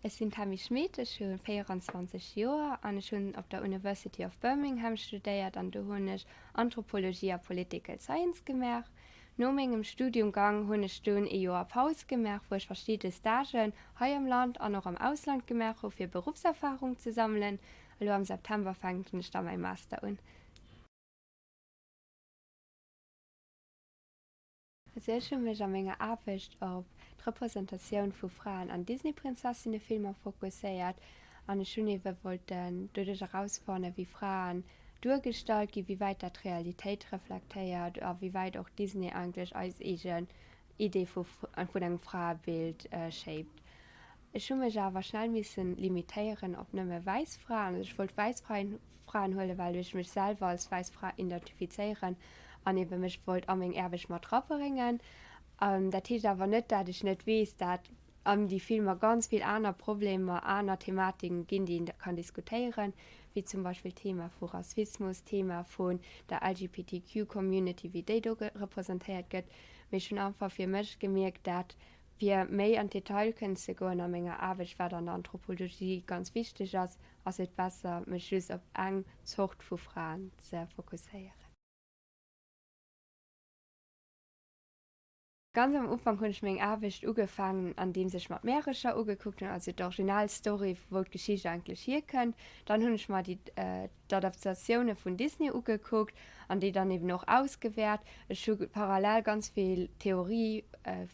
Ech sinn d'Tammy Schmit, ech hu 24 Joer an ech hunn op der University of Birmingham studéiert an do hunn ech Anthropologie a Political Science gemaach. No mengem Studiumgang hunn ech dunn ee Joer Paus gemaach, wou ech verschidde Stagen hei am Land an och am Ausland gemaach hu fir Beruffserfarung ze sammelen. Elo am September fänken ech da mäi Master un. Also ech hu mech a menger Aarbecht op d'Representatioun vu Fraen an Disney-Prinzessinnefilmer fokusséiert an ech hunn eebe wollten doduerch erausfannen, wéi Fraen duergestallt ginn, wéi wäit dat d'Realitéit reflektéiert a wéi wäit och Disney eigentlech eis eegen Idee vu vun engem Fraebild shaped. Ech hu mech awer schnell missen limitéieren op nëmme wäiss Fraen. Also ech wollt wäiss Fraen huelen, well ech mech selwer als wäiss Fra identifizéieren an ebe mech wollt a meng Aarbecht mat rabréngen. Dat heescht awer net, dat ech net weess, dat an déi Filmer ganz vill aner Problemer, aner Thematiken ginn, déi een kann diskutéieren, wéi zum Beispill d'Thema vu Rassismus, d'Thema vun der LGBTQ-Community, wéi déi do representéiert gëtt. Mee ech hunn einfach fir mech gemierkt, dat Fir méi an d'Detail kënnen ze goen a menger Aarbecht, wat an der Anthropologie ganz wichteg ass, ass et besser, mech just op eng Zort vu Fraen ze fokusséieren. Ganz am Ufank hunn ech meng Aarbecht ugefaangen, andeems ech mer d'Märecher ugekuckt hunn, also d'Originalstory, wou d'Geschicht eigentlech hierkënnt. Dann hunn ech mer déi d'Adaptatioune vun Disney ugekuckt an déi dann eben och ausgewäert. Ech hu parallel ganz vill Theorie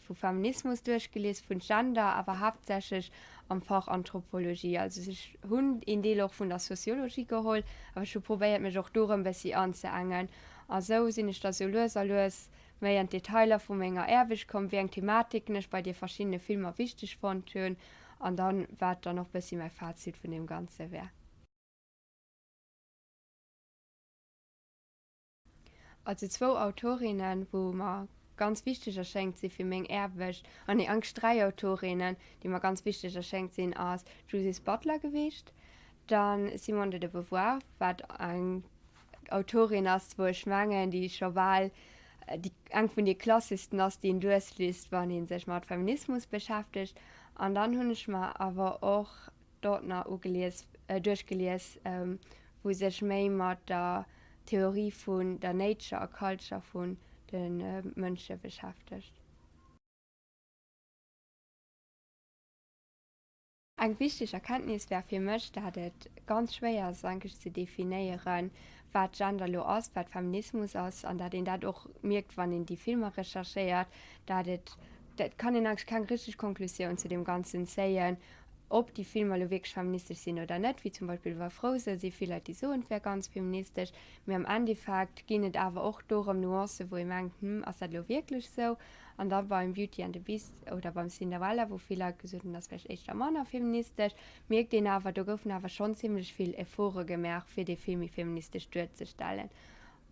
vu Feminismus duerchgelies, vun Gender, awer haaptsächlech am Fach Anthropologie. Also ech hunn een Deel och vun der Soziologie geholl, awer ech hu probéiert mech och do rëm bëssi anzeengen. A sou sinn ech da sou lues a lues méi an d'Detailer vu menger Aarbecht komm, wéi eng Thematiken ech bei de verschiddene Filmer wichteg fonnt hunn an dann wat dann och bëssi mäi Fazit vun deem Ganze wär. Also zwou Autorinnen, wou mer ganz wichteg erschéngt si fir meng Aarbecht, ah nee, eigentlech 3 Autorinnen, déi mer ganz wichteg erschéngt sinn, ass d'Judith Butler gewiescht, dann Simone de Beauvoir, wat eng Autorin ass, wou ech mengen, déi scho bal déi eng vun de klasseschsten ass, déi een duerchliest, wann ee sech mat Feminismus beschäftegt. An dann hunn ech mer awer och Dortner ugelies, duerchgelies, wou sech méi mat der Theorie vun der Nature a Culture vun de Mënsche beschäftegt. Eng wichteg Erkenntnis war fir mech, dat et ganz schwéier ass eigentlech ze definéieren, wat Gender elo ass, wat Feminismus ass, an dat een dat och mierkt, wann een déi Filmer recherchéiert, dat et, dat kann een eigentlech keng richteg Konklusioun zu deem Ganzen zéien, Ob déi Filmer elo wierklech feministesch sinn oder net, wéi zum Beispill bei Frozen, si vill Leit déi soen, et wär ganz feministesch, mee am Endeffekt ginn et awer och do erëm Nuancen, wou ee mengt, hm, ass dat elo wierklech sou? An da beim Beauty and the Beast oder beim Cinderella, wou vill Leit gesot hunn, dat ass vläicht éischter manner feministesch, mierkt een awer, do goufen awer schonn zimmlech vill Efforte gemaach, fir dee Film méi feministesch duerzestellen.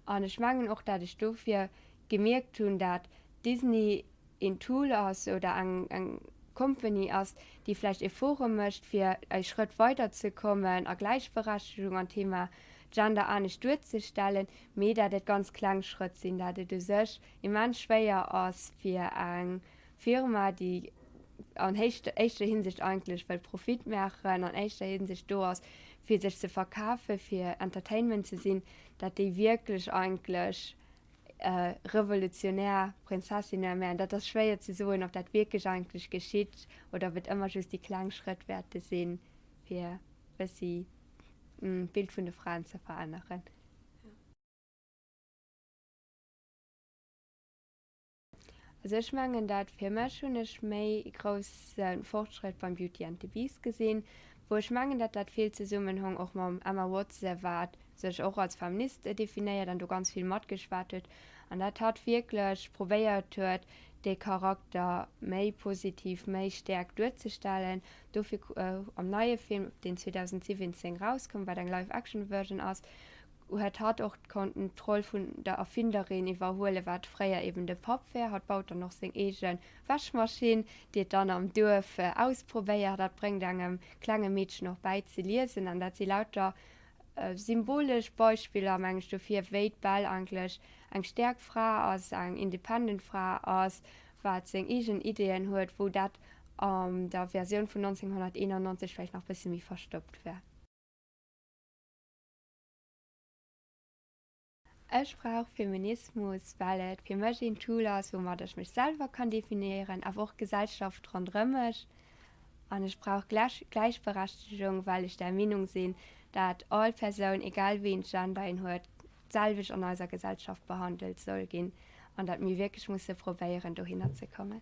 An ech mengen och, dat ech dofir gemierkt hunn, dat Disney een Tool ass oder eng eng Company ass, déi vläicht Efforte mécht, fir e Schrëtt weider ze kommen a Gläichberechtegung an Thema Gender anescht duerzestellen, mee dat et ganz kleng Schrëtt sinn, dat et u sech immens schwéier ass fir eng Firma, déi an éischter Hinsicht eigentlech wëll Profit maachen, an éischter Hinsicht do ass, fir sech ze verkafen, fir Entertainment ze sinn, dat déi wierklech eigentlech revolutionär Prinzessinne, mä dat ass schwéier ze soen, ob dat wierklech eigentlech geschitt oder ob et ëmmer just déi kleng Schrëtt wäerte sinn, fir bëssi d'Bild vun de Fraen ze veränneren. Also ech mengen dat fir mech hunn ech méi e grousse Fortschrëtt beim Beauty and the Beast gesinn, wou ech mengen dat dat vill Zesummenhong och mam Emma Watson wat sech och als Feminist definéiert an do ganz vill matgeschwat huet an dat hatt wierklech probéiert huet dee Charakter méi positiv, méi stäerk duerzestellen. Dofir am neie Film, deen 2017 rauskoum, wat eng Live-Action Version ass, huet hatt och konnten d'Roll vun der Erfinderin iwwerhuelen, wat fréier eben de Papp wär. Hatt baut dann och seng eege Wäschmaschinn, déi et dann am Duerf ausprobéiert. Dat bréngt engem klenge Meedchen och bäi ze liesen an dat si lauter symbolesch Beispiller, meng ech, dofir, wéi d'Belle eigentlech eng stäerk Fra ass, eng independent Fra ass, wat seng eegen Ideeën huet, wou dat. An der Versioun vun 1991 vläicht nach bësse méi verstoppt war. Ech brauch Feminismus, well et fir mech een Tool ass, woumat ech mech selwer kann definéieren, awer och d'Gesellschaft ronderëm mech. An ech brauch Gläichberechtegung, well ech der Meenung sinn, dat all Persoun, egal wéi een Gender een huet, d'selwecht an eiser Gesellschaft behandelt soll ginn an dat mir wierklech musse probéieren, dohinner ze kommen.